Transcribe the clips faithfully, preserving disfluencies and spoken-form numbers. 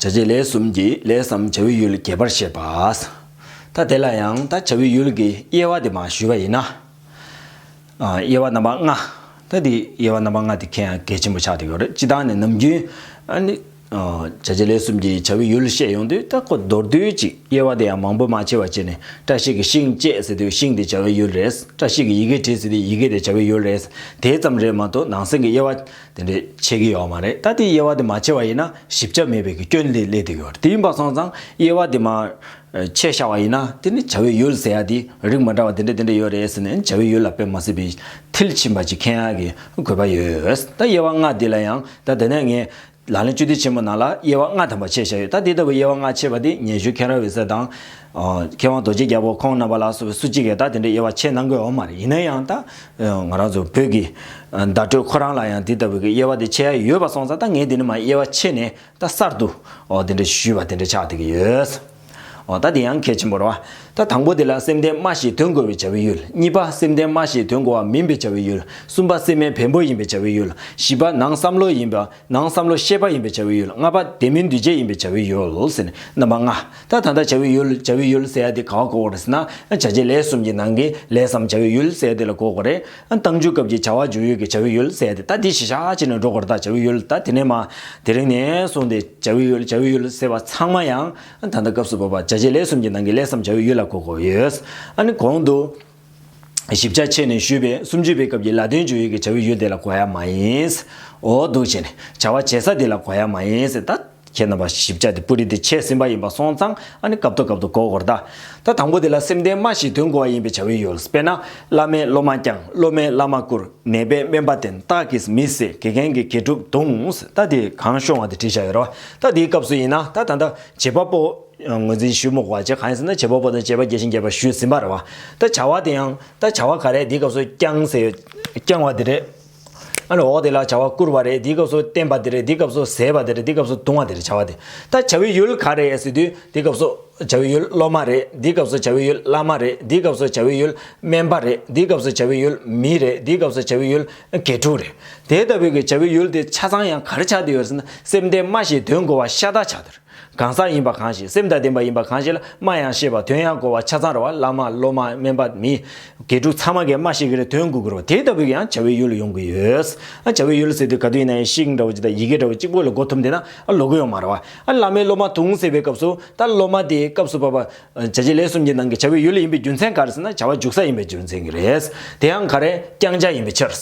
བྱ་བྱེད་ལས་གསུམ་གྱི་ལས་སམ་བྱ་བའི་ཡུལ་རྒྱས་པར་བཤད་པ། ད་དེ་ལ་ཡང་ད་བྱ་བའི་ཡུལ་གྱི་དབྱེ་བ་དེ་མར་ཞུས་པ་ཡིན་ན། ཨ། དབྱེ་བ་རྣམ་པ་ལྔ། ད་དེ་དབྱེ་བ་རྣམ་པ་ལྔ་དེ་གལ་ཡང་གལ་ཆེན་པོ་ཆགས་བསྡད་ཡོད་རེད། སྤྱིར་བཏང་ནས་ནམ་རྒྱུན་ཨ་ནི། ཨ། བྱ་བྱེད་ལས་གསུམ་གྱི་བྱ་བའི་ཡུལ་བཤད་ཡོང་དུས་ད་ཁོ་མདོར་བསྡུས་ཅིག་དབྱེ་བ་དེ་ཡང་མང་པོ་མ་ཕྱེ་བ་བྱས་ནས། བཀྲ་ཤིས་ཀྱི་ཤིང་བཅད་ཟེར་དུས་ཤིང་དེ་བྱ་བའི་ཡུལ་རེད། བཀྲ་ཤིས་ཀྱི་ཡི་གེ་བྲིས་ཟེར་དུས་ཡི་གེ་དེ་བྱ་བའི་ཡུལ་རེད། དེ་ཙམ་རེད་མ་གཏོགས་ནང་གསེས་ཀྱི་དབྱེ་བ་དེ་འདྲ་ཕྱེ་གི་ཡོད་མ་རེད། ད་དེ་དབྱེ་བ་དེ་མ་ཕྱེ་བ་ཡིན་ན་ཞིབ་ཆ་མེད་པའི་གི་སྐྱོན་དེ་སླེབས་བསྡད་ཡོད་རེད། དེ་ཡིན་པ་སོང་ཙང་དབྱེ་བ་དེ་མར་ཕྱེ་བཞག་པ་ཡིན་ན། དེ་ནི་བྱ་བའི་ཡུལ་ཟེར་ཡ་དེ་རིགས་མ་འདྲ་བ་དེ་འདྲ་དེ་འདྲ་ཡོད་རེད་ཟེར་ནས་བྱ་བའི་ཡུལ་ལ་དཔེ་མ་སྲིད་པའི་མཐིལ་ཕྱིན་པ་ཅིག་མཁྱེན་ཡག་གི་དགོས་པ་ཡོད། ད་དབྱེ་བ་ལྔ་འདི་ལ་ཡང་ད་དེ་ནས་ངས་ལག་ལེན་བཅུ་བདུན་ཆེན་མོ་ནང་ལ་དབྱེ་བ་ལྔ་ཐམ་པ་ཕྱེ་བཞག་ཡོད། ད་དེ་ལྟ་བུའི་དབྱེ་བ་ལྔ་ཕྱེ་བ་དེ་ཉན་ཞུ་མཁན་རབ་འོད་ཟེར་དང་། ཨ། མཁས་དབང་རྡོ་རྗེ་རྒྱལ་པོ་ཁོང་རྣམ་པ་ལ་སོགས་པའི་སུ་གཅིག་གིས་ད་དེ་འདྲའི་དབྱེ་བ་ཕྱེ་གནང་གི་ཡོད་མ་རེད། ཡིན་ན་ཡང་ད་ང་རང་ཚོ་བོད་ཀྱི་བརྡ་སྤྲོད་ཁོ་རང་ལ་ཡང་དེ་ལྟ་བུའི་དབྱེ་བ་དེ་ཕྱེ་ཡ་ཡོད་པ་སོང་ཙང་། ད་ངས་དེ་ནས་མར་དབྱེ་བ་ཕྱེ་ནས། ད་གསར་དུ་འོ་དེ་འདྲ་ཞུས་པ་དེ་འདྲ་ཆགས་བསྡད་ཀྱི་ཡོད། འོ་ད་དེ་ཡང་གལ་ཆེན་པོ་རེད་བ། ད་དང་པོ་དེ་ལ་སེམས་ལྡན་སྨྲ་ཞིང་དོན་གོ་བའི་བྱ་བའི་ཡུལ། གཉིས་པ་སེམས་ལྡན་སྨྲ་ཞིང་དོན་གོ་བ་མིན་པའི་བྱ་བའི་ཡུལ། གསུམ་པ་སེམས་མེད་བེམ་པོ་ཡིན་པའི་བྱ་བའི་ཡུལ། བཞི་པ་ནང་བསམ་བློ་ཡིན་པ། ནང་བསམ་བློ་ཤེས་པ་ཡིན་པའི་བྱ་བའི་ཡུལ། ལྔ་པ་དེ་མིན་འདུས་བྱས་ཡིན་པའི་བྱ་བའི་ཡུལ་ཟེར་ནས་རྣམ་པ་ལྔ། ད་ད་ལྟ་བྱ་བའི་ཡུལ། བྱ་བའི་ཡུལ་ཟེར་ཡ་དེ་ག་བ་གོ་དགོས་རེད་ཟེར་ན། བྱ་བྱེད་ལས་གསུམ་གྱི་ནང་གི་ལས་སམ་བྱ་བའི་ཡུལ་ཟེར་ཡ་དེ་ལ་གོ་དགོས་རེད། རྟགས་འཇུག་སྐབས་ཀྱི་བྱ་བ་འཇུག་ཡུལ་གྱི་བྱ་བའི་ཡུལ་ཟེར་ཡ་དེ། ད་འདི་གཞི་བཞག་བྱས་ནས་འགྲོ་དགོས་རེད། ད་བྱ་བའི་ཡུལ་ད་དེ་ནས་མར་དེ་རིང་ནས་བཟུང་སྟེ་བྱ་བའི་ཡུལ། བྱ་བའི་ཡུལ་ཟེར་བ་ཚང་མ་ཡང་ད་ལྟ་སྐབས་སུ་བབ་པ་བྱ་བྱེད་ལས་གསུམ་གྱི་ནང་གི་ལས་སམ་བྱ་བའི་ཡུལ་ལ་གོ་དགོས་ཡོད། ཨ་ནི་གོང་དུ་ཞིབ་ཆ་ཕྱེ་ནས་ཞུས་པའི་སུམ་ཅུ་པའི་སྐབས་ཀྱི་ལ་དོན་འཇུག་ཡུལ་གྱི་བྱ་བའི་ཡུལ་དེ་ལ་གོ་ཡ་མ་ཡིན། འོ་འདུག་བྱས་ནས་བྱ་བ་བྱེད་ས་དེ་ལ་གོ་ཡ་མ་ཡིན་ཟེར། ད་ཁྱེད་རྣམ་པ་ཞིབ་ཆ་དེ་སྤུ་རིས་དེ་ཕྱེ་ཟིན་པ་ཡིན་པ་སོང་ཙང་། ཨ་ནི་སྐབས་ཐོག་སྐབས་ཐོག་གོ་དགོས་རེད་ད། ད་དང་པོ་དེ་ལ་སེམས་ལྡན་སྨྲ་ཞིང་དོན་གོ་བ་ཡིན་པའི་བྱ་བའི་ཡུལ། དཔེར་ན། བླ་མས་སློབ་མ་བསྐྱངས། སློབ་མས་བླ་མ་བཀུར། ནད་པས་སྨན་པ་བསྟེན། སྟག་གིས་མི་བསད། དགེ་རྒན་གྱིས་དགེ་ཕྲུག་བརྡུངས། ད་དེ་གང་ཤོང་བ་དེ་བྲིས་བཞག་ཡོད་རེད་བ། ད་དེའི་སྐབས་སུ་ཡིན་ན་ད་ད་ལྟ་བྱེད་པ་པོ་ངོས་འཛིན་ཞུ་མི་དགོས་པ་བྱས། གང་ཡིན་ཟེར་ན་བྱེད་པ་པོ་དང་བྱེད་པ་རྒྱས་ཤིང་རྒྱས་པ་ཞུས་ཟིན་པ་རེད་བ། ད་བྱ་བ་དེ་ཡང་ད་བྱ་བ་ག་རེ། དེའི་སྐབས་སུ་བསྐྱངས་ཟེར་ཡོད། བསྐྱངས་པ་དེ་རེད། ཨ་ནི་འོག་དེ་ལ་བྱ་བ་བསྐུར་བ་རེད། དེའི་སྐབས་སུ་བསྟན་པ་དེ་རེད། དེའི་སྐབས་སུ་བཟས་པ་དེ་རེད། དེའི་སྐབས་སུ་བརྡུང་བ་དེ་རེད། བྱ་བ་དེ། ད་བྱ་བའི་ཡུལ་ག་རེ་ཟེར་དུས། དེའི་སྐབས་སུ་བྱ་བའི་ཡུལ་སློབ་མ་རེད། དེའི་སྐབས་སུ་བྱ་བའི་ཡུལ་བླ་མ་རེད། དེའི་སྐབས་སུ་བྱ་བའི་ཡུལ་སྨན་པ་རེད། དེའི་སྐབས་སུ་བྱ་བའི་ཡུལ་མི་རེད། དེའི་སྐབས་སུ་བྱ་བའི་ཡུལ་དགེ་ཕྲུག་རེད། དེ་ལྟ་བུའི་གི་བྱ་བའི་ཡུལ་དེ་ཆ་ཚང་ཡང་ག་རེ་ཆགས་བསྡད་ཡོད་ཟེར་ན། སེམས་ལྡན་སྨྲ་ཞིང་དོན་གོ་བ་ཤ་སྟག་ཆགས་བསྡད་ཡོད། གང་ཟག་ཡིན་པ་གང་ཞིག་སེམས་དང་ལྡན་པ་ཡིན་པ་གང་ཞིག་ལ་སྨྲ་ཡང་ཤེས་པ། དོན་ཡང་གོ་བ་ཆ་ཚང་རེད་བ། བླ་མ། སློབ་མ། སྨན་པ། མི། དགེ་ཕྲུག་ཚང་མ་གིས་སྨྲ་ཤེས་ཀྱི་རེད། དོན་གོ་གི་རེད་བ། དེ་ལྟ་བུའི་ཡང་བྱ་བའི་ཡུལ་ཡོང་གི་ཡོད། ཨ། བྱ་བའི་ཡུལ་ཟེར་དུས་ག་དུས་ཡིན་ན་ཡང་ཤིང་འདྲ་བོ་ཅིག་དང་ཡི་གེ་འདྲ་བོ་གཅིག་པོ་ལ་མགོ་འཐོམས་བསྡད་ན་ཨ་ལོག་གི་ཡོད་མ་རེད་བ། ཨ། བླ་མས་སློབ་མ་བརྡུངས་ཟེར་བའི་སྐབས་སུ། ད་སློབ་མ་དེ་སྐབས་སུ་བབ་པ་བྱ་བྱེད་ལས་གསུམ་གྱི་ནང་གི་བྱ་བའི་ཡུལ་ཡིན་པའི་རྒྱུ་མཚན་ག་རེ་ཟེར་ན། བྱ་བ་འཇུག་ས་ཡིན་པའི་རྒྱུ་མཚན་གྱིས་རེད། དེ་ཡང་ག་རེ། བསྐྱངས་བྱ་ཡིན་པའི་ཕྱིར།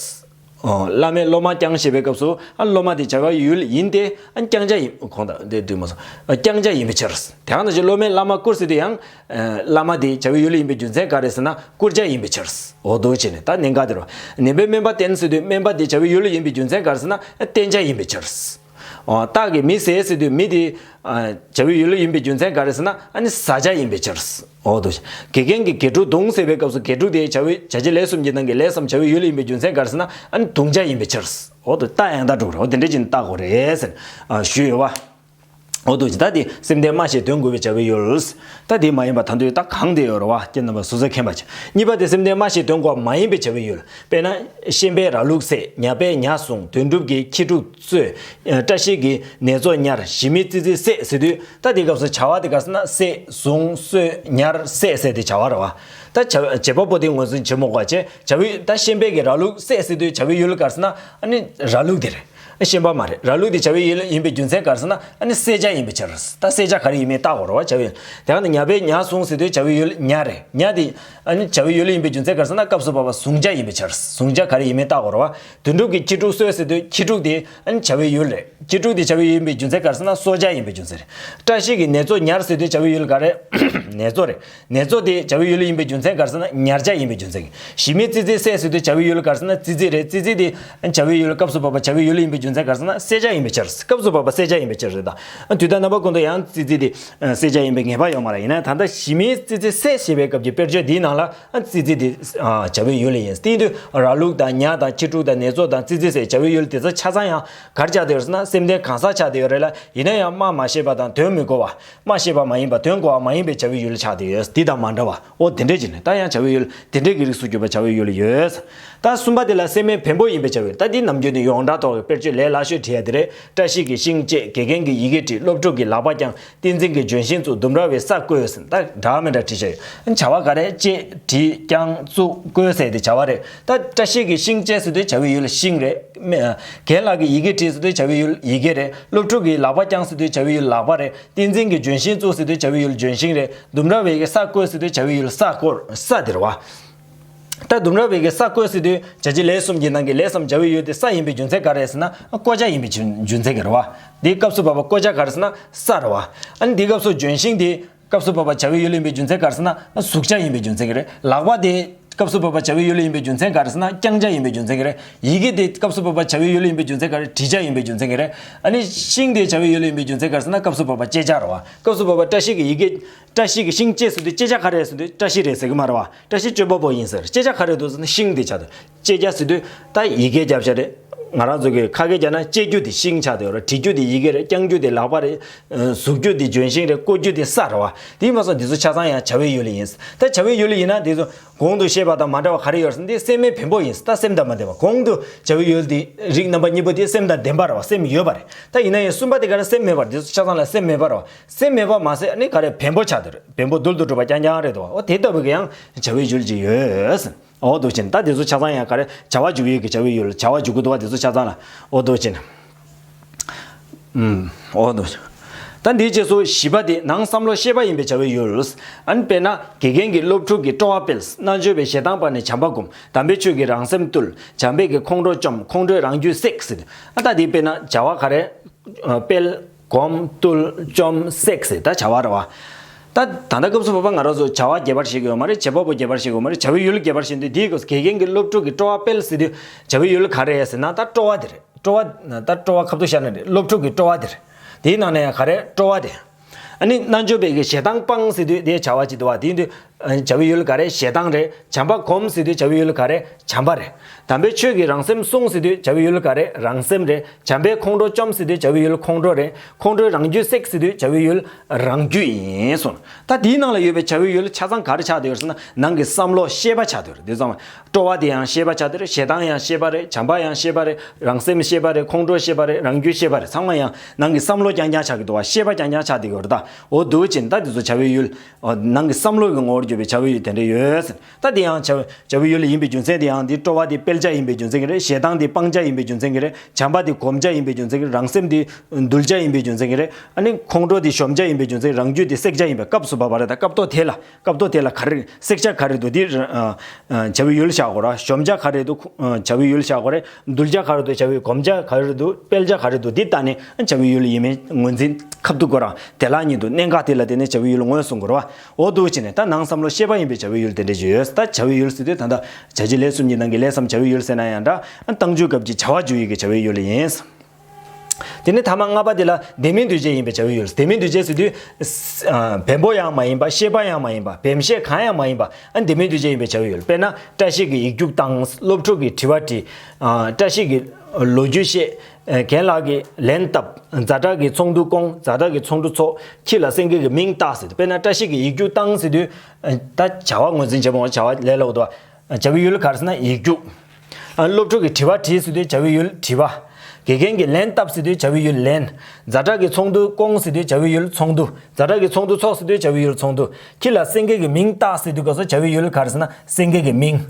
ཨོ། བླ་མས་སློབ་མ་བསྐྱངས་ཞེས་པའི་སྐབས་སུ། ཨ། སློབ་མ་དེ་བྱ་བའི་ཡུལ་ཡིན་ཏེ། ཨ། བསྐྱངས་བྱ་ཡིན། གོང་དང་དེ་འདུས་མ་སོང་། ཨ། བསྐྱངས་བྱ་ཡིན་པའི་ཕྱིར། དེ་ཡང་ན་ཅིག་སློབ་མས་བླ་མ་བཀུར་ཟེར་དུས་ཡང་། ཨ། བླ་མ་དེ་བྱ་བའི་ཡུལ་ཡིན་པའི་རྒྱུ་མཚན་ག་རེ་ཟེར་ན། བཀུར་བྱ་ཡིན་པའི་ཕྱིར། འོ་འདུག་བྱས་ནས་ད་གནད་འགག་དེ་རེད་བ། ནད་པས་སྨན་པ་བསྟེན་ཟེར་དུས་སྨན་པ་དེ་བྱ་བའི་ཡུལ་ཡིན་པའི་རྒྱུ་མཚན་ག་རེ་ཟེར་ན། བསྟེན་བྱ་ཡིན་པའི་ཕྱིར། ཨོ། སྟག་གིས་མི་བཟས་ཟེར་དུས་མི་དེ། ཨ། བྱ་བའི་ཡུལ་ཡིན་པའི་རྒྱུ་མཚན་ག་རེ་ཟེར་ན། ཨ་ནི་ཟ་བྱ་ཡིན་པའི་ཕྱིར། འོ་འདུག་བྱས། དགེ་རྒན་གྱིས་དགེ་ཕྲུག་བརྡུངས་ཟེར་བའི་སྐབས་སུ་དགེ་ཕྲུག་དེ་བྱ་བའི་བྱ་བྱེད་ལས་གསུམ་གྱི་ནང་གི་ལས་སམ་བྱ་བའི་ཡུལ་ཡིན་པའི་རྒྱུ་མཚན་ག་རེ་ཟེར་ན། ཨ་ནི་བརྡུང་བྱ་ཡིན་པའི་ཕྱིར། འོ་འདུག། རྟགས་ཡང་དག་གྲུབ་རེད། འོ་དེ་འདྲ་ཅིག་བཏགས་དགོས་རེད་ཟེར། ཨ། ཞུས་ཡོད་བ། འོ་འདུག། ད་དེ་སེམས་ལྡན་སྨྲ་ཞིང་དོན་གོ་བའི་བྱ་བའི་ཡུལ། ད་དེ་མ་ཡིན་པ་ད་དུང་ད་གང་དེ་ཡོད་རེད་བ། ཁྱེད་རྣམ་པ་སོ་སོས་མཁྱེན་པ་བྱེད། གཉིས་པ་དེ་སེམས་ལྡན་སྨྲ་ཞིང་དོན་གོ་བ་མ་ཡིན་པའི་བྱ་བའི་ཡུལ། དཔེར་ན། ཤན་པས་ར་ལུག་བསད། ཉ་པས་ཉ་བཟུང་། དོན་གྲུབ་ཀྱིས་ཁྱི་ཕྲུག་གསོད། བཀྲ་ཤིས་ཀྱིས་ནེ་ཙོ་ཉར། ཞི་མིས་ཙི་ཙི་བསད་ཟེར་དུས། ད་དེའི་སྐབས་སུ་བྱ་བ་དེ་ག་རེ་ཟེར་ན། བསད། བཟུང་། གསོད། ཉར། བསད་ཟེར་དེ་བྱ་བ་རེད་བ། ད་བྱ་བྱེད་པ་པོ་དེ་ངོས་འཛིན་བྱེད་མི་དགོས་པ་བྱས། བྱ་བའི། ད་ཤན་པས་ཀྱིས་ར་ལུག་བསད་ཟེར་དུས་བྱ་བའི་ཡུལ་ག་རེ་ཟེར་ན། ཨ་ནི་ར་ལུག་དེ་རེད། ཤན་པ་མ་རེད། ར་ལུག་དེ་བྱ་བའི་ཡུལ་ཡིན་པའི་རྒྱུ་མཚན་ག་རེ་ཟེར་ན། ཨ་ནི་བསད་བྱ་ཡིན་པའི་ཕྱིར། ད་བསད་བྱ་ག་རེ་ཡིན་མིན་བལྟ་དགོས་རེད་བ། བྱ་བའི་ཡུལ། དེ་ཡང་ན་ཉ་པས་ཉ་བཟུང་ཟེར་དུས་བྱ་བའི་ཡུལ་ཉ་རེད། ཉ་དེ་ཨ་ནི་བྱ་བའི་ཡུལ་ཡིན་པའི་རྒྱུ་མཚན་ག་རེ་ཟེར་ན། སྐབས་སུ་བབ་པ་བཟུང་བྱ་ཡིན་པའི་ཕྱིར། བཟུང་བྱ་ག་རེ་ཡིན་མིན་བལྟ་དགོས་རེད་བ། དོན་གྲུབ་ཀྱིས་ཁྱི་ཕྲུག་གསོད་ཟེར་དུས་ཁྱི་ཕྲུག་དེ་ཨ་ནི་བྱ་བའི་ཡུལ་རེད། ཁྱི་ཕྲུག་དེ་བྱ་བའི་ཡུལ་ཡིན་པའི་རྒྱུ་མཚན་ག་རེ་ཟེར་ན། གསོ་བྱ་ཡིན་པའི་རྒྱུ་མཚན་རེད། བཀྲ་ཤིས་ཀྱིས་ནེ་ཙོ་ཉར་ཟེར་དུས་བྱ་བའི་ཡུལ་ག་རེ། ནེ་ཙོ་རེད། ནེ་ཙོ་དེ་བྱ་བའི་ཡུལ་ཡིན་པའི་རྒྱུ་མཚན་ག་རེ་ཟེར་ན། ཉར་བྱ་ཡིན་པའི་རྒྱུ་མཚན་གྱིས། ཞི་མིས་ཙི་ཙི་བསད་ཟེར་དུས་བྱ་བའི་ཡུལ་ག་རེ་ཟེར་ན། ཙི་ཙི་རེད། ཙི་ཙི་དེ་བྱ་བའི་ཡུལ། སྐབས་སུ་བབ་པ་བྱ་བའི་ཡུལ་ཡིན་པའི་རྒྱུ་མཚན་ག་རེ་ཟེར་ན། བསད་བྱ་ཡིན་པའི་ཕྱིར། སྐབས་སུ་བབ་པ་བསད་བྱ་ཡིན་པའི་ཕྱིར་རེད་ད། དུས་དང་རྣམ་པ་ཀུན་ཏུ་ཡང་ཙི་ཙི་དེ་བསད་བྱ་ཡིན་པའི་ངེས་པ་ཡོད་མ་རེད། ཡིན་ན་ད་ལྟ་ཞི་མིས་ཙི་ཙི་བསད་ཞེས་པའི་སྐབས་ཀྱི་དཔེར་བརྗོད་འདིའི་ནང་ལ། ཨ། ཙི་ཙི་དེ། ཨ། བྱ་བའི་ཡུལ་ཡིན། དེ་ཡིན་དུས་ར་ལུག་དང་ཉ་དང་ཁྱི་ཕྲུག་དང་ནེ་ཙོ་དང་ཙི་ཙི་ཟེར་བྱ་བའི་ཡུལ་དེ་ཚོ་ཆ་ཚང་ཡང་ག་རེ་ཆགས་བསྡད་ཡོད་ཟེར་ན། སེམས་ལྡན་གང་ཟག་ཆགས་བསྡད་ཡོད་རེད་ལ། ཡིན་ན་ཡང་སྨྲ་མ་ཤེས་པ་དང་དོན་མི་གོ་བ། སྨྲ་ཤེས་པ་མ་ཡིན་པ། དོན་གོ་བ་མ་ཡིན་པའི་བྱ་བའི་ཡུལ་ཆགས་བསྡད་ཡོད། འདི་དང་མ་འདྲ་བ། འོ་དེ་འདྲས་ཀྱི་ནི་ད་ཡང་བྱ་བའི་ཡུལ་དེ་འདྲས་ཀྱི་རིགས་སུ་གྱུར་པ་བྱ་བའི་ཡུལ་ཡོད། ད་གསུམ་པ་དེ་ལ་སེམས་མེད་བེམ་པོ་ཡིན་པའི་བྱ་བའི་ཡུལ། ད་འདི་ནམ་རྒྱུན་ནི་ཡོངས་གྲགས་ཐོག་གི་དཔེར་བརྗོད་ ལས་སླ་ཤོས་བྲིས་ཡ་དེ་རེད། བཀྲ་ཤིས་ཀྱི་ཤིང་བཅད། དགེ་རྒན་གྱི་ཡི་གེ་བྲིས། སློབ་ཕྲུག་གི་ལག་པ་བརྐྱངས། བསྟན་འཛིན་གྱི་ལྗོན་ཤིང་བཙུགས། ལྡུམ་ར་བའི་ས་བརྐོས་ཟེར། ད་འདྲ་མི་འདྲ་བྲིས་བཞག་ཡོད། བྱ་བ་ག་རེ། བཅད། བྲིས། བརྐྱངས། བཙུགས། བརྐོས་ཟེར་དེ་བྱ་བ་རེད། ད་བཀྲ་ཤིས་ཀྱི་ཤིང་བཅད་ཟེར་དུས་བྱ་བའི་ཡུལ་ཤིང་རེད། རྒན་ལགས་ཀྱི་ཡི་གེ་བྲིས་ཟེར་དུས་བྱ་བའི་ཡུལ་ཡི་གེ་རེད། སློབ་ཕྲུག་གི་ལག་པ་བརྐྱངས་ཟེར་དུས་བྱ་བའི་ཡུལ་ལག་པ་རེད། བསྟན་འཛིན་གྱི་ལྗོན་ཤིང་བཙུགས་ཟེར་དུས་བྱ་བའི་ཡུལ་ལྗོན་ཤིང་རེད། ལྡུམ་ར་བའི་གི་ས་བརྐོས་ཟེར་དུས་བྱ་བའི་ཡུལ་ས་བརྐོས། ས་དེ་རེད་བ། ད་ལྡུམ་ར་བའི་གི་ས་བརྐོས་ཟེར་དུས་བྱ་བྱེད་ལས་གསུམ་གྱི་ནང་གི་ལས་སམ་བྱ་བའི་ཡུལ་དེ་ས་ཡིན་པའི་རྒྱུ་མཚན་ག་རེ་ཟེར་ན། བརྐོ་བྱ་ཡིན་པའི་རྒྱུ་རྒྱུ་མཚན་གྱིས་རེད་བ། འདིའི་སྐབས་སུ་བབ་པ་བརྐོ་བྱ་ག་རེ་ཟེར་ན་ས་རེད་བ། ཨ་ནི་འདིའི་སྐབས་སུ་ལྗོན་ཤིང་དེ་སྐབས་སུ་བབ་པ་བྱ་བའི་ཡུལ་ཡིན་པའི་རྒྱུ་མཚན་ག་རེ་ཟེར་ན་ཟུག་བྱ་ཡིན་པའི་རྒྱུ་མཚན་གྱིས་རེད། ལག་པ་དེ་སྐབས་སུ་བབ་པ་བྱ་བའི་ཡུལ་ཡིན་པའི་རྒྱུ་མཚན་ག་རེ་ཟེར་ན་བརྐྱང་བྱ་ཡིན་པའི་རྒྱུ་མཚན་གྱིས་རེད། ཡི་གེ་དེ་སྐབས་སུ་བབ་པ་བྱ་བའི་ཡུལ་ཡིན་པའི་རྒྱུ་མཚན་ག་རེ། བྲི་བྱ་ཡིན་པའི་རྒྱུ་མཚན་གྱིས་རེད། ཨ་ནི་ཤིང་དེ་བྱ་བའི་ཡུལ་ཡིན་པའི་རྒྱུ་མཚན་ག་རེ་ཟེར་ན་སྐབས་སུ་བབ་པ་བཅད་བྱ་རེད་བ། སྐབས་སུ་བབ་པ་བཀྲ་ཤིས་ཀྱི་ཡི་གེ། བཀྲ་ཤིས་ཀྱི་ཤིང་བཅད་ཟེར་དུས་བཅད་བྱ་ག་རེ་ཟེར་དུས་བཀྲ་ཤིས་རེད་ཟེར་གི་མ་རེད་བ། བཀྲ་ཤིས་སྤྱོད་པ་པོ་ཡིན་ཟེར། བཅད་བྱ་ག་རེ་འདུག་ཟེར་ན་ཤིང་དེ་ཆགས་འདུག་བཅད་བྱ་ཟེར་དུས་ད་ཡི་གེ་རྒྱབ་བྱ་རེད། ང་རང་ཚོ་གི་ཁ་སྐད་རྒྱབ་ན་བཅད་རྒྱུ་དེ་ཤིང་ཆགས་འདུག་ར། བྲི་རྒྱུ་དེ་ཡི་གེ་རེད། བརྐྱང་རྒྱུ་དེ་ལག་པ་རེད། ཨ། ཟུག་རྒྱུ་དེ་ལྗོན་ཤིང་རེད། བརྐོ་རྒྱུ་དེ་ས་རེད་བ། དེ་ཡིན་པ་སོང་འདི་ཚོ་ཆ་ཚང་ཡང་བྱ་བའི་ཡུལ་ཡིན། ད་བྱ་བའི་ཡུལ་ཡིན་ན་འདི་ཚོ་གོང་དུ་བཤད་པ་དང་མ་འདྲ་བ་ག་རེ་ཡོད་ཟེར་ན་འདི་སེམས་མེད་བེམ་པོ་ཡིན། ད་སེམས་དང་མ་ལྡན་པ། གོང་དུ་བྱ་བའི་ཡུལ་དེ་རིགས་རྣམ་པ་གཉིས་པོ་དེ་སེམས་དང་ལྡན་པ་རེད་བ། སེམས་ཡོད་པ་རེད། ད་ཡིན་ན་ཡང་གསུམ་པ་དེ་ག་རེ། སེམས་མེད་པ་རེད། འདི་ཚོ་ཆ་ཚང་ལ་སེམས་མེད་པ་རེད་བ། སེམས་མེད་པ་མ་ཟད་ཨ་ནི་ག་རེ། བེམ་པོ་ཆགས་འདུག་ར། བེམ་པོ་རྡུལ་དུ་གྲུབ་པ་རྐྱང་རྐྱང་རེད་འདུག་བ། འོ་དེ་ལྟ་བུའི་གི་ཡང་བྱ་བའི་ཡུལ་ཅིག་ཡོད། འོ་འདུག་ཅིང་ད་དེ་ཚོ་ཆ་ཚང་ཡང་ག་རེ། བྱ་བ་འཇུག་ཡུལ་གྱི་བྱ་བའི་ཡུལ། བྱ་བ་འཇུག་གི་འདུག་བ། དེ་ཚོ་ཆ་ཚང་ལ། འོ་འདུག་ཅིང་། ཨུམ། འོ་འདུག་ཅིང་། ད་འདིའི་རྗེས་སུ་བཞི་པ་དེ་ནང་བསམ་བློ་ཤེས་པ་ཡིན་པའི་བྱ་བའི་ཡུལ། ཨ་ནི་དཔེར་ན་དགེ་རྒན་གྱིས་སློབ་ཕྲུག་གི་སྤྲོ་བ་སྤེལ། རྣལ་འབྱོར་པས་ཞེ་སྡང་སྤངས་ནས་བྱམས་པ་སྒོམ། དམ་པའི་ཆོས་ཀྱིས་རང་སེམས་བཏུལ། བྱམས་པས་ཀྱིས་ཁོང་ཁྲོ་བཅོམ། ཁོང་ཁྲོས་རང་རྒྱུད་བསྲེགས་ཟེར། ཨ་ད་འདི་དཔེར་ན་བྱ་བ་ག་རེ། སྤེལ། སྒོམ། བཏུལ། བཅོམ། བསྲེགས་ཟེར་ད་བྱ་བ་རེད་བ། ད་ད་ལྟ་སྐབས་སུ་བབ་པ་ང་རང་ཚོ་བྱ་བ་རྒྱས་པར་བཤད་ཀྱི་ཡོད་མ་རེད། བྱེད་པ་པོ་རྒྱས་པར་བཤད་ཀྱི་ཡོད་མ་རེད། བྱ་བའི་ཡུལ་རྒྱས་པར་བཤད་དུས་འདིའི་སྐབས་སུ་དགེ་རྒན་གྱིས་སློབ་ཕྲུག་གི་སྤྲོ་བ་སྤེལ་ཟེར་དུས་བྱ་བའི་ཡུལ་ག་རེ་རེད་ཟེར་ན་ད་སྤྲོ་བ་དེ་རེད། སྤྲོ་བ། ད་སྤྲོ་བ་ཁ་ཐུག་བཤད་ན་རེད། སློབ་ཕྲུག་གི་སྤྲོ་བ་དེ་རེད། དེའི་ནང་ནས་ཡང་ག་རེ། སྤྲོ་བ་དེ། ཨ་ནི་རྣལ་འབྱོར་པས་ཀྱིས་ཞེ་སྡང་སྤངས་ཟེར་དུས་དེའི་བྱ་བ་ཅིག་འདུག་བ། དེ་ཡིན་དུས་བྱ་བའི་ཡུལ་ག་རེ། ཞེ་སྡང་རེད། བྱམས་པ་སྒོམ་ཟེར་དུས་བྱ་བའི་ཡུལ་ག་རེ། བྱམས་པ་རེད། དམ་པའི་ཆོས་ཀྱིས་རང་སེམས་བསྲུང་ཟེར་དུས་བྱ་བའི་ཡུལ་ག་རེ། རང་སེམས་རེད། བྱམས་པས་ཁོང་ཁྲོ་བཅོམ་ཟེར་དུས་བྱ་བའི་ཡུལ་ཁོང་ཁྲོ་རེད། ཁོང་ཁྲོས་རང་རྒྱུད་བསྲེགས་ཟེར་དུས་བྱ་བའི་ཡུལ་རང་རྒྱུད་ཡིན་གསུངས། ད་དེའི་ནང་ལ་ཡོད་པའི་བྱ་བའི་ཡུལ་ཆ་ཚང་ག་རེ་ཆགས་བསྡད་ཡོད་ཟེར་ན་ནང་གི་བསམ་བློ་ཤེས་པ་ཆགས་བསྡད་ཡོད་རེད། དེ་ཚང་མ། སྤྲོ་བ་དེ་ཡང་ཤེས་པ་ཆགས་བསྡད་ཡོད་རེད། ཞེ་སྡང་ཡང་ཤེས་པ་རེད། བྱམས་པ་ཡང་ཤེས་པ་རེད། རང་སེམས་ཤེས་པ་རེད། ཁོང་ཁྲོ་ཤེས་པ་རེད། རང་རྒྱུད་ཤེས་པ་རེད། ཚང་མ་ཡང་ནང་གི་བསམ་བློ་རྐྱང་རྐྱང་ཆགས་ཀྱི་འདུག་བ། ཤེས་པ་རྐྱང་རྐྱང་ཆགས་བསྡད་ཡོད་རེད། ད་འོ་འདུག་ཅིང་ད་དེ་ཚོ་བྱ་བའི་ཡུལ། ཨོ། ནང་གི་བསམ་བློ་གི་ངོ་བོར་གྱུར་པའི་བྱ་བའི་ཡུལ་དེ་འདྲ་ཡོད་ཟེར། ད་དེ་ཡང་བྱ་བྱ་བའི་ཡུལ་ཡིན་པའི་རྒྱུ་མཚན་དེ་ཡང་འདི་སྤྲོ་བ་དེ་སྤེལ་བྱ་ཡིན་པའི་རྒྱུ་མཚན་གྱིས་རེད། ཞེ་སྡང་དེ་སྤང་བྱ་ཡིན་པའི་རྒྱུ་མཚན་གྱིས་རེད། བྱམས་པ་དེ་སྒོམ་བྱ་ཡིན་པའི་རྒྱུ་མཚན་གྱིས་རེད། རང་སེམས་དེ་འདུལ་བྱ་ཡིན་པའི་རྒྱུ་མཚན་གྱིས་རེད། ཨ་ནི་ཁོང་ཁྲོ་དེ་གཞོམ་བྱ་ཡིན་པའི་རྒྱུ་མཚན་གྱིས་རང་རྒྱུད་དེ་བསྲེག་བྱ་ཡིན་པའི་སྐབས་སུ་བབ་པ་རེད། ད་སྐབས་ཐོག་དེ་ལ་སྐབས་ཐོག་དེ་ལ་ག་རེ་བསྲེག་བྱ་ག་རེ་འདུག་དེ་ཨ་ཨ་བྱ་བའི་ཡུལ་བཞག་དགོས་ར། གཞོམ་བྱ་ག་རེ་འདུག་ཨ་བྱ་བའི་ཡུལ་བཞག་དགོས་རེད། འདུལ་བྱ་ག་རེ་འདུག་བྱ་བའི་སྒོམ་བྱ་ག་རེ་འདུག་སྤེལ་བྱ་ག་རེ་འདུག་འདི་ལྟ་ནས་བྱ་བའི་ཡུལ་ཡིན་མིན་ངོས་འཛིན་ཁ་ཐུག་དགོས་ར། དེ་ལ་ཉིད་དུ་གནད་འགག་དེ་ལ་བརྟེན་ནས་བྱ་བའི་ཡུལ་ངོས་བཟུང་དགོས་ར་བ། འོ་འདུག་བྱས་ནས་ད་ནང་བསམ་བློ་ཤེས་པ་ཡིན་པའི་བྱ་བའི་ཡུལ་དེ་འདྲ་ཞིག་ཡོད། ད་བྱ་བའི་ཡུལ་ཟེར་དུས་ད་ལྟ་བྱ་བྱེད་ལས་གསུམ་གྱི་ནང་གི་ལས་སམ་བྱ་བའི་ཡུལ་ཟེར་ན་ཡང་འདྲ། རྟགས་འཇུག་སྐབས་ཀྱི་བྱ་བ་འཇུག་ཡུལ་གྱི་བྱ་བའི་ཡུལ་ཡིན། དེ་ནས་ཐ་མ་ལྔ་པ་དེ་ལ་ལྡན་མིན་འདུས་བྱས་ཡིན་པའི་བྱ་བའི་ཡུལ། ལྡན་མིན་འདུས་བྱས་ཟེར་དུས། ཨ། བེམ་པོ་ཡང་མ་ཡིན་པ། ཤེས་པ་ཡང་མ་ཡིན་པ། བེམ་ཤེས་གང་ཡང་མ་ཡིན་པ། ཨ། ལྡན་མིན་འདུས་བྱས་ཡིན་པའི་བྱ་བའི་ཡུལ། དཔེར་ན་བཀྲ་ཤིས་ཀྱིས་ཡིག་རྒྱུགས་བཏང་། སློབ་ཕྲུག་གིས་དྲི་བ་དྲིས། ཨ། བཀྲ་ཤིས་ཀྱིས་ལོ་རྒྱུས་བཤད། ཨ། རྒན་ལགས་ཀྱིས་ལན་བཏབ། ཛ་དྲག་གིས་ཚོགས་འདུ་བསྐོངས། ཛ་དྲག་གིས་ཚོགས་འདུ་ཚོགས། ཁྱི་ལ་སེང་གེ་གི་མིང་བཏགས་ཟེར། དཔེར་ན་བཀྲ་ཤིས་ཀྱིས་ཡིག་རྒྱུགས་བཏང་ཟེར་དུས། ཨ། ད་བྱ་བ་ངོས་འཛིན་བྱེད་པ། བྱ་བ་ལས་སླ་པོ་འདུག་བྱ་བའི་ཡུལ་ག་རེ་ཟེར་ན་ཡིག་རྒྱུགས། ཨ། སློབ་ཕྲུག་གིས་དྲི་བ་དྲིས་ཟེར་དུས་བྱ་བའི་ཡུལ་དྲི་བ། དགེ་རྒན་གྱིས་ལན་བཏབ་ཟེར་དུས་བྱ་བའི་ཡུལ་ལན། ཛ་དྲག་གིས་ཚོགས་འདུ་བསྐོངས་ཟེར་དུས་བྱ་བའི་ཡུལ་ཚོགས་འདུ། ཛ་དྲག་གིས་ཚོགས་འདུ་ཚོགས་ཟེར་དུས་བྱ་བའི་ཡུལ་ཚོགས་འདུ། ཁྱི་ལ་སེང་གེ་གི་མིང་བཏགས་ཟེར་དུས་སྐབས་སུ་བྱ་བའི་ཡུལ་ག་རེ་ཟེར་ན་སེང་གེ་གི་མིང་།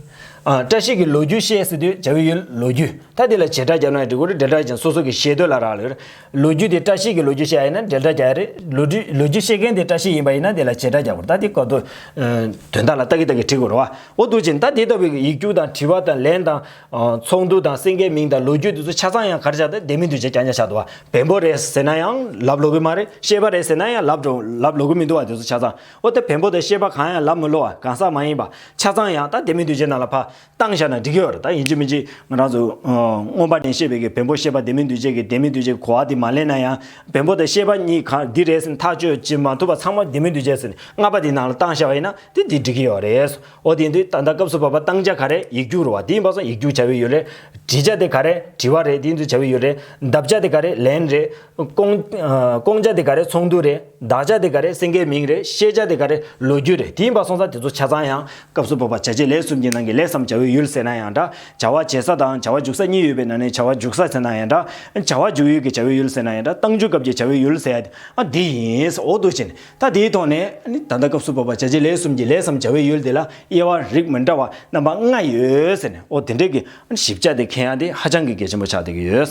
ཨ། བཀྲ་ཤིས་ཀྱིས་ལོ་རྒྱུས་བཤད་ཟེར་དུས་བྱ་བའི་ཡུལ་ལོ་རྒྱུས། ད་དེ་ལ་བྱེད་སྒྲ་རྒྱབ་ན་འགྲིག་གི་རེད། འབྲེལ་སྒྲ་ཅན་སོ་སོ་གི་ཤེས་འདོད་ལ་རག་ལས་རེད། ལོ་རྒྱུས་དེ་བཀྲ་ཤིས་ཀྱིས་ལོ་རྒྱུས་བཤད་ཡ་ཡིན་ན་འབྲེལ་སྒྲ་རྒྱག་ཡ་རེད། ལོ་རྒྱུས་ལོ་རྒྱུས་བཤད་མཁན་དེ་བཀྲ་ཤིས་ཡིན་པ་ཡིན་ན་དེ་ལ་བྱེད་སྒྲ་རྒྱག་དགོས་རེད། ད་དེ་སྐབས་དུ། ཨ། དོན་དག་ལ་ལྟ་གི་ལྟ་གི་བྲིས་དགོས་རེད་བ། འོ་འདུག་ཅིང་ད་དེ་ལྟ་བུའི་ཡིག་རྒྱུགས་དང་དྲི་བ་དང་ལན་དང་། ཨ། ཚོགས་འདུ་དང་སེང་གེའི་མིང་དང་ལོ་རྒྱུས་དེ་ཚོ་ཆ་ཚང་ཡང་ག་རེ་ཆགས་འདུག་ལྡན་མིན་འདུས་བྱས་རྐྱང་རྐྱང་ཆགས་འདུག་བ། བེམ་པོ་རེད་ཟེར་ན་ཡང་ལབ་ལོག་གི་མ་རེད། ཤེས་པ་རེད་ཟེར་ན་ཡང་ལབ་འགྲོ་ལབ་ལོག་གི་མི་འདུག་བ། དེ་ཚོ་ཆ་ཚང་། འོ་ད་བེམ་པོ་དང་ཤེས་པ་གང་ཡང་ལབ་མི་ལོ་བ། གང་ཟག་མ་ཡིན་པ་ཆ་ཚང་ཡང་ད་ལྡན་མིན་འདུས་བྱས་ནང་ལ་ཕ། བཏང་བཞག་ན་འགྲིག་གི་ཡོད་རེད། ད་ཡིན་གཅིག་མིན་གཅིག་ང་རང་ཚོ་ཨ་མངོན་པ་ནས་བཤད་པའི་གི་བེམ་པོ་ཤེས་པ་ལྡན་མིན་འདུས་བྱས་ཀྱི་ལྡན་མིན་འདུས་བྱས་གོ་བ་དེ་མ་ལེན་ན་ཡང་བེམ་པོ་དང་ཤེས་པ་གཉིས་གང་འདི་རེད་ཟེར་ནས་ཐག་གཅོད་བྱེད་མ་ཐུབ་པ་ཚང་མ་ལྡན་མིན་འདུས་བྱས་ཟེར་ནས་ལྔ་པ་དེའི་ནང་ལ་བཏང་བཞག་པ་ཡིན་ན་དེ་འདི་འགྲིག་གི་ཡོད་རེད། འོ་དེ་ཡིན་དུས་ད་ལྟ་སྐབས་སུ་བབ་པ་བཏང་བྱ་ག་རེ་ཡིག་རྒྱུགས་རེད་བ། དེ་ཡིན་པ་སོང་ཡིག་རྒྱུགས་བྱ་བའི་ཡུལ་རེད། བྲི་བྱ་དེ་ག་རེ་དྲི་བ་རེད། དེ་ཡིན་དུས་བྱ་བའི་ཡུལ་རེད། ལྡབ་བྱ་དེ་ག་རེ་ལན་རེད། བསྐོང་། ཨ། བསྐོང་བྱ་དེ་ག་རེ་ཚོགས་འདུ་རེད། ལྡག་བྱ་དེ་ག་རེ་སེང་གེའི་མིང་རེད། ཤེས་བྱ་དེ་ག་རེ་ལོ་རྒྱུས་རེད། དེ་ཡིན་པ་སོང་ཙང་དེ་ཚོ་ཆ་ཚང་ཡང་སྐབས་སུ་བབ་པ་བྱ་བྱེད་ལས་གསུམ་གྱི་ནང་གི་ ལས་སམ་བྱ་བའི་ཡུལ་ཟེར་ན་ཡང་འདྲ། བྱ་བ་བྱེད་ས་དང་བྱ་བ་འཇུག་ས་གཉིས་ཡོད་པའི་ནང་ནས་བྱ་བ་འཇུག་ས་ཟེར་ན་ཡང་འདྲ། བྱ་བ་འཇུག་ཡུལ་གྱི་བྱ་བའི་ཡུལ་ཟེར་ན་ཡང་འདྲ། རྟགས་འཇུག་སྐབས་ཀྱི་བྱ་བའི་ཡུལ་ཟེར་ཡ་དེ་ཨ་འདི་ཡིན། འོ་འདུག་བྱས་ནས་ད་དེའི་ཐོག་ནས་ཨ་ནི་ད་ལྟ་སྐབས་སུ་བབ་པ་བྱ་བྱེད་ལས་གསུམ་གྱི་ལས་སམ་བྱ་བའི་ཡུལ་དེ་ལ་དབྱེ་བ་རིགས་མི་འདྲ་བ་རྣམ་པ་ལྔ་ཡོད་ཟེར་ནས། འོ་དེ་འདྲས་ཀྱི་ཞིབ་ཆ་དེ་མཁྱེན་ཡ་དེ་ཧ་ཅང་གི་གལ་ཆེན་པོ་ཆགས་བསྡད་ཀྱི་ཡོད།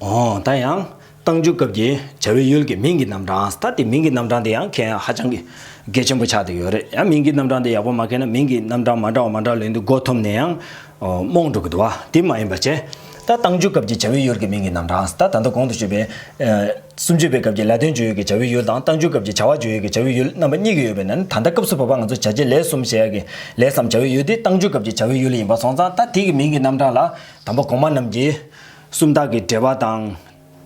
འོ་ད་ཡང་རྟགས་འཇུག་སྐབས་ཀྱི་བྱ་བའི་ཡུལ་གྱི་མིང་གི་རྣམ་གྲངས། ད་དེ་མིང་གི་རྣམ་གྲངས་དེ་ཡང་མཁྱེན་ཡ་ཧ་ཅང་གི་གལ་ཆེན་པོ་ཆགས་བསྡད་ཀྱི་ཡོད་རེད། ཡང་མིང་གི་རྣམ་གྲངས་དེ་ཡག་པོ་མ་མཁྱེན་ན་མིང་གི་རྣམ་གྲངས་མ་འདྲ་བ་མ་འདྲ་ལོན་དུས་མགོ་འཐོམས་ནས་ཡང་རྨོངས་འགྲོ་གི་འདུག་བ། དེ་མ་ཡིན་པ་བྱས། ད་རྟགས་འཇུག་སྐབས་ཀྱི་བྱ་བའི་ཡུལ་གྱི་མིང་གི་རྣམ་གྲངས། ད་ད་ལྟ་གོང་དུ་ཞུས་པའི་ཨ་སུམ་ཅུ་པའི་སྐབས་ཀྱི་ལ་དོན་བརྗོད་ཡུལ་གྱི་བྱ་བའི་ཡུལ་དང་རྟགས་འཇུག་སྐབས་ཀྱི་བྱ་བ་བརྗོད་ཡུལ་གྱི་བྱ་བའི་ཡུལ་རྣམ་པ་གཉིས་ཀྱི་ཡོད་པའི་ནང་ནས། ད་ལྟ་སྐབས་སུ་བབ་པ་ང་ཚོ་བྱ་བྱེད་ལས་གསུམ་ཞེས་ཡ་གི་ལས་སམ་བྱ་བའི་ཡུལ་དེ་རྟགས་འཇུག་སྐབས་ཀྱི་བྱ་བའི་ཡུལ་ཡིན་པ་སོང་ཙང་། ད་དེ་གི་མིང་གི་རྣམ་གྲངས་ལ་དང་པོ་གོང་མ་རྣམས་ཀྱི་སུམ་རྟགས་ཀྱི་འགྲེལ་པ་དང་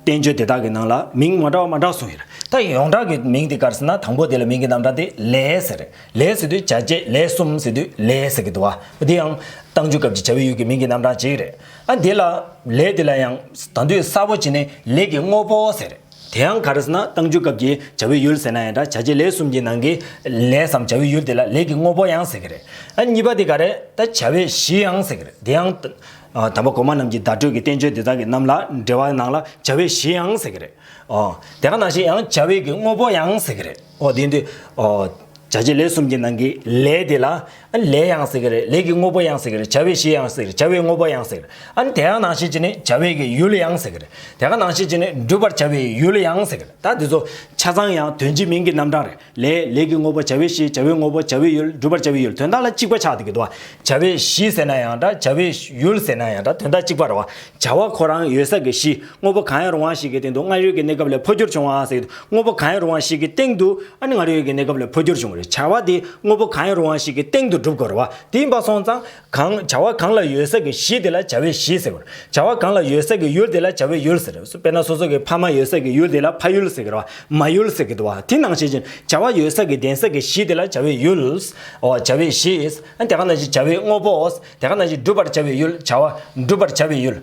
བསྟན་བཅོས་དེ་དག་གི་ནང་ལ་མིང་མ་འདྲ་བ་མ་འདྲ་གསུངས་ཡོད་རེད། ད་ཡོངས་གྲགས་ཀྱི་མིང་དེ་ག་རེ་ཟེར་ན། དང་པོ་དེ་ལ་མིང་གི་རྣམ་གྲངས་དེ་ལས་ཟེར་རེད། ལས་ཟེར་དུས་བྱ་བྱེད་ལས་གསུམ་ཟེར་དུས་ལས་ཟེར་གྱི་འདུག་བ། དེ་ཡང་རྟགས་འཇུག་སྐབས་ཀྱི་བྱ་བའི་ཡུལ་གྱི་མིང་གི་རྣམ་གྲངས་གཅིག་རེད། ཨ་འདི་ལ་ལས་དེ་ལ་ཡང་ད་དུང་གསལ་པོ་བྱས་ནས་ལས་ཀྱི་དངོས་པོ་ཟེར་རེད། དེ་ཡང་ག་རེ་ཟེར་ན། རྟགས་འཇུག་སྐབས་ཀྱི་བྱ་བའི་ཡུལ་ཟེར་ན་ཡང་འདྲ། བྱ་བྱེད་ལས་གསུམ་གྱི་ནང་གི་ལས་སམ་བྱ་བའི་ཡུལ་དེ་ལ་ལས་ཀྱི་དངོས་པོ་ཡང་ཟེར་གྱི་རེད། ཨ་གཉིས་པ་དེ་ག་རེ། ད་བྱ་བའི་གཞི་ཡང་ཟེར་གྱི་རེད། དེ་ཡང་ཨ་དང་པོ་གོང་མ་རྣམས་ཀྱི་བརྡ་སྤྲོད་ཀྱི་བསྟན་བཅོས་དེ་དག་གི་རྣམས་ལ་འགྲེལ་བ་ནང་ལ་བྱ་བའི་གཞི་ཡང་ཟེར་གྱི་རེད། ཨོ་དེ་ག་ནང་བཞིན་ཡང་བྱ་བའི་གི་དངོས་པོ་ཡང་ཟེར་གྱི་རེད། ཨོ་དེ་འདི་ཨོ་བྱ་བྱེད་ལས་གསུམ་གྱི་ནང་གི་ལས་དེ་ལ་ཨ་ལས་ཡང་ཟེར་གྱི་རེད། ལས་ཀྱི་དངོས་པོ་ཡང་ཟེར་གྱི་རེད། བྱ་བའི་གཞི་ཡང་ཟེར་གྱི་རེད། བྱ་བའི་དངོས་པོ་ཡང་ཟེར་གྱི་རེད། ཨ་ནི་དེ་ག་ནང་བཞིན་བྱས་ནས་བྱ་བའི་གི་ཡུལ་ཡང་ཟེར་གྱི་རེད། དེ་ག་ནང་བཞིན་བྱས་ནས་སྒྲུབ་པར་བྱ་བའི་ཡུལ་ཡང་ཟེར་གྱི་རེད། ད་འདི་ཚོ་ཆ་ཚང་ཡང་དོན་སྤྱི་མིང་གི་རྣམ་གྲངས་རེད། ལས། ལས་ཀྱི་དངོས་པོ། བྱ་བའི་གཞི། བྱ་བའི་དངོས་པོ། བྱ་བའི་ཡུལ། སྒྲུབ་པར་བྱ་བའི་ཡུལ། དོན་དག་ལ་གཅིག་པ་ཆགས་བསྡད་ཀྱི་འདུག་བ། བྱ་བའི་གཞི་ཟེར་ན་ཡང་འདྲ། བྱ་བའི་ཡུལ་ཟེར་ན་ཡང་འདྲ། དོན་དག་གཅིག་པ་རེད་བ། བྱ་བ་ཁོ་རང་ཡོད་ས་གི་གཞི། དངོས་པོ་གང་ཡང་རུང་བ་ཞིག་གི་སྟེང་དུ་སྔར་ཡོད་ཀྱི་གནས་སྐབས་ལས་འཕོ་འགྱུར་བྱུང་བ་ཟེར་གྱི་འདུག་དངོས་པོ་གང་ཡང་རུང་བ་ཞིག་གི་སྟེང་དུ་ཨ་ནི་སྔར་ཡོད་ཀྱི་གནས་སྐབས་ལས་འཕོ་འགྱུར་བྱུང་བ་རེད། བྱ་བ་དེ་དངོས་པོ་གང་ཡང་རུང་བ་ཞིག་གི་སྟེང་དུ་སྒྲུབ་དགོས་རེད་བ། དེ་ཡིན་པ་སོང་ཙང་། གང་། བྱ་བ་གང་ལ་ཡོད་ས་གི་གཞི་དེ་ལ་བྱ་བའི་གཞི་ཟེར་བ་རེད། བྱ་བ་གང་ལ་ཡོད་ས་གི་ཡུལ་དེ་ལ་བྱ་བའི་ཡུལ་ཟེར་བ་རེད། དཔེར་ན་སོ་སོ་གི་ཕ་མ་ཡོད་ས་གི་ཡུལ་དེ་ལ་ཕ་ཡུལ་ཟེར་གི་རེད་བ། མ་ཡུལ་ཟེར་གི་འདུག་བ། དེ་ནང་བཞིན་བྱས་བྱ་བ་ཡོད་ས་གི་ལྡན་ས་གི་གཞི་དེ་ལ་བྱ་བའི་ཡུལ། འོ་བྱ་བའི་གཞི། ཨ་དེ་ག་ནང་བཞིན་བྱ་བའི་དངོས་པོ། དེ་ག་ནང་བཞིན་སྒྲུབ་པར་བྱ་བའི་ཡུལ། བྱ་བ་སྒྲུབ་པར་བྱ་བའི་ཡུལ།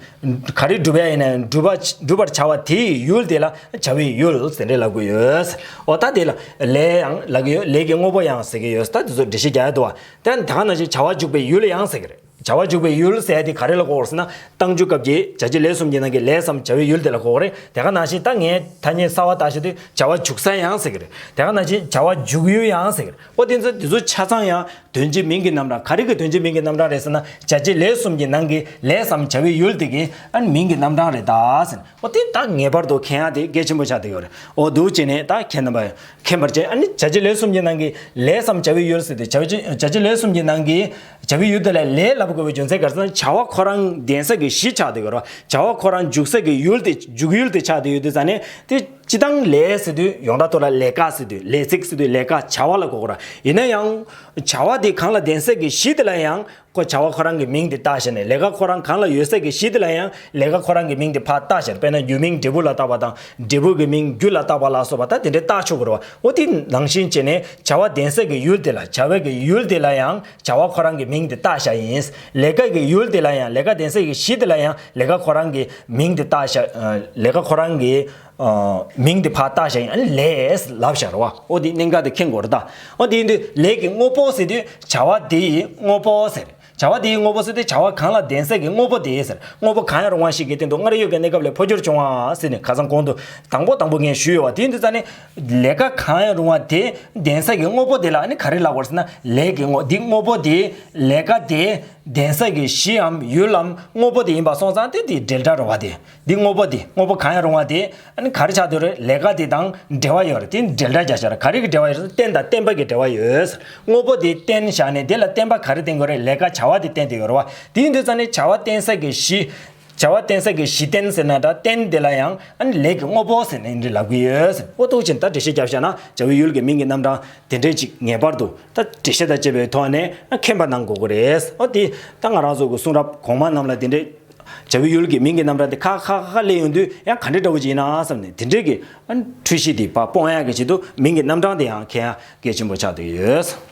ག་རེ་སྒྲུབ་ཡ་ཡིན་ན་ཡང་སྒྲུབ་པ། སྒྲུབ་པར་བྱ་བ་དེའི་ཡུལ་དེ་ལ་བྱ་བའི་ཡུལ་ཟེར་འདྲ་ལབ་གི་ཡོད། འོ་ད་དེ་ལ་ལས་ཡང་ལབ་གི་ཡོད། ལས་ཀྱི་དངོས་པོ་ཡང་ཟེར་གི་ཡོད། ད་དེ་ཚོ་འགྲེལ་བཤད་རྒྱག་ཡ་འདུག་བ། དེ་ད་ག་ནང་བཞིན་བྱ་བ་འཇུག་པའི་ཡུལ་ཡང་ཟེར་གི་རེད། བྱ་བ་འཇུག་པའི་ཡུལ་ཟེར་ཡ་དེ་ག་རེ་ལ་གོ་དགོས་ཟེར་ན། རྟགས་འཇུག་སྐབས་ཀྱི་བྱ་བྱེད་ལས་གསུམ་གྱི་ནང་གི་ལས་སམ་བྱ་བའི་ཡུལ་དེ་ལ་གོ་དགོས་རེད། དེ་ག་ནང་བཞིན་ད་ངས་ཐ་སྙད་གསར་བ་བཏགས་བྱས་དུས་བྱ་བ་འཇུག་ས་ཡང་ཟེར་གི་རེད། དེ་ག་ནང་བཞིན་བྱ་བ་འཇུག་ཡུལ་ཡང་ཟེར་གི་རེད། འོ་དེ་ཚོ་དེ་ཚོ་ཆ་ཚང་ཡང་དོན་སྤྱི་མིང་གི་རྣམ་གྲངས། ག་རེ་གི་དོན་སྤྱི་མིང་གི་རྣམ་གྲངས་རེད་ཟེར་ན། བྱ་བྱེད་ལས་གསུམ་གྱི་ནང་གི་ལས་སམ་བྱ་བའི་ཡུལ་དེ་གི་ཨ་ནི་མིང་གི་རྣམ་གྲངས་རེད་ད་ཟེར། འོ་དེ་ད་ངེས་པར་དུ་མཁྱེན་ཡ་དེ་གལ་ཆེན་པོ་ཆགས་བསྡད་ཡོད་རེད། འོ་འདུག་བྱས་ནས་ད་མཁྱེན་རྣམ་པ། མཁྱེན་པར་བྱེད། ཨ་ནི་བྱ་བྱེད་ལས་གསུམ་གྱི་ནང་གི་ལས་སམ་བྱ་བའི་ཡུལ་ཟེར་ཏེ། བྱ་བྱེད་བྱ་བྱེད་ལས་གསུམ་གྱི་ནང་གི་བྱ་བའི་ཡུལ་དེ་ལ་ལས་ལབ་དགོས་པའི་རྒྱུ་མཚན་ག་རེ་ཟེར་ན། བྱ་བ་ཁོ་རང་ལྡན་ས་གི་གཞི་ཆགས་བསྡད་ཡོད་རེད་བ། བྱ་བ་ཁོ་རང་འཇུག་ས་གི་ཡུལ་དེ། འཇུག་ཡུལ་དེ་ཆགས་བསྡད་ཡོད་དུས་ཙང་ནས། དེ་སྤྱིར་བཏང་ལས་ཟེར་དུས་ཡོངས་གྲགས་ཐོག་ལ་ལས་ཀ་ཟེར་དུས། ལས་ཚིག་ཟེར་དུས་ལས་ཀ་བྱ་བ་ལ་གོ་དགོས་རེད། ཡིན་ན་ཡང་བྱ་བ་དེ་གང་ལ་ལྡན་ས་གི་གཞི་དེ་ལ་ཡང་ཁོ་བྱ་བ་ཁོ་རང་གི་མིང་དེ་བཏགས་བཞག་ནས། ལས་ཀ་ཁོ་རང་གང་ལ་ཡོད་ས་གི་གཞི་དེ་ལ་ཡང་ལས་ཀ་ཁོ་རང་གི་མིང་དེ་ཕར་བཏགས་བཞག་དཔེར་ན་རྒྱུ་མིང་འབྲས་བུ་ལ་བཏགས་པ་དང་། འབྲས་བུ་གི་མིང་རྒྱུ་ལ་བཏགས་པ་ལ་སོགས་པ་ད་དེ་འདྲའི་བཏགས་ཆོག་གི་རེད་བ། འོ་དེ་ནང་བཞིན་བྱས་ནས་བྱ་བ་ལྡན་ས་གི་ཡུལ་དེ་ལ། བྱ་བའི་གི་ཡུལ་དེ་ལ་ཡང་བྱ་བ་ཁོ་རང་གི་མིང་དེ་བཏགས་བཞག་ཡིན། ལས་ཀ་གི་ཡུལ་དེ་ལ་ཡང་། ལས་ཀ་ལྡན་ས་གི་གཞི་དེ་ལ་ཡང་ལས་ཀ་ཁོ་རང་གི་མིང་དེ་བཏགས་བཞག་ལས་ཀ་ཁོ་རང་གི་ཨ་མིང་དེ་ཕར་བཏགས་བཞག་ཡིན། ཨ་ནི་ལས་ལབ་བཞག་རེད་བ། འོ་དེ་གནད་འགག་དེ་མཁྱེན་དགོས་རེད་ད། འོ་དེ་ཡིན་དུས་ལས་ཀྱི་དངོས་པོ་ཟེར་དུས་བྱ་བ་དེ་ཡི་དངོས་པོ་ཟེར། བྱ་བ་དེ་ཡི་དངོས་པོ་ཟེར་དུས་བྱ་བ་གང་ལ་ལྡན་ས་གི་དངོས་པོ་དེ་ཟེར། དངོས་པོ་གང་ཡང་རུང་བ་ཞིག་གི་སྟེང་དུ་སྔར་ཡོད་ཀྱི་གནས་སྐབས་ལས་འཕོ་འགྱུར་བྱུང་བ་ཟེར་ནས་ཁ་སང་གོང་དུ་དང་པོ་དང་པོ་ངས་ཞུས་ཡོད་བ། དེ་ཡིན་དུས་ཙང་ནས་ལས་ཀ་གང་ཡང་རུང་བ་དེ་ལྡན་ས་གི་དངོས་པོ་དེ་ལ་ཨ་ནི་ག་རེ་ལབ་དགོས་ཟེར་ན། ལས་ཀྱི་དངོས། འདི་དངོས་པོ་དེ། ལས་ཀ་དེ་ལྡན་ས་གི་གཞིའམ་ཡུལ་ལམ་དངོས་པོ་དེ་ཡིན་པ་སོང་ཙང་དེ་དེའི་འབྲེལ་སྒྲ་རེད་བ། དེ་འདི་དངོས་པོ་དེ། དངོས་པོ་གང་ཡང་རུང་བ་དེ། ཨ་ནི་ག་རེ་ཆགས་བསྡད་རེད། ལས་ཀ་དེ་དང་འབྲེལ་བ་ཡོད་རེད། དེ་འབྲེལ་སྒྲ་རྒྱག་བྱ་རེད། ག་རེ་གི་འབྲེལ་བ་ཡོད་རེད། རྟེན་དང་བརྟེན་པ་གི་འབྲེལ་བ་ཡོད། དངོས་པོ་དེ་བརྟེན་བཞག་ནས་དེ་ལ་བརྟེན་པ་ག་རེ་བརྟེན་དགོས་རེད། ལས་ཀ་བྱ་བ་དེ་བརྟེན་བསྡད་ཡོད་རེད་བ། དེ་ཡིན་དུས་ཙང་ནས་བྱ་བ་བརྟེན་ས་གི་གཞི། བྱ་བ་བརྟེན་ས་གི་གཞི་རྟེན་ཟེར་ན་འདྲ། རྟེན་དེ་ལ་ཡང་ཨ་ནི་ལས་ཀྱི་དངོས་པོ་ཟེར་ནས་འདི་ལབ་གི་ཡོད། འོ་འདུག་བྱས་ནས་ད་འགྲེལ་བཤད་རྒྱབ་བཞག་ན་བྱ་བའི་ཡུལ་གྱི་མིང་གི་རྣམ་གྲངས་དེ་འདྲས་ཅིག་ངེས་པར་དུ་ད་འགྲེལ་བཤད་དང་བཅས་པའི་ཐོག་ནས་མཁྱེན་པ་གནང་དགོས་ཀྱི་རེད། འོ་དེ་ད་ང་རང་ཚོ་གི་གསུང་རབ་གོང་མ་རྣམས་ལ་དེ་འདྲས། བྱ་བའི་ཡུལ་གྱི་མིང་གི་རྣམ་གྲངས་དེ་ཁ་ཁ་ཁ་ཁ་སླེབས་ཡོང་དུས་ཡང་ག་འདྲ་འདྲ་བོ་ཅིག་ཡིན་ན་བསམ་ནས། དེ་འདྲའི་གི་ཨ་འཁྲུལ་གཞི་དེ་ཕར་སྤོང་ཡག་གི་ཆེད་དུ་མིང་གི་རྣམ་གྲངས་དེ་ཡང་མཁྱེན་ཡག་གལ་ཆེན་པོ་ཆགས་བསྡད་ཡོད།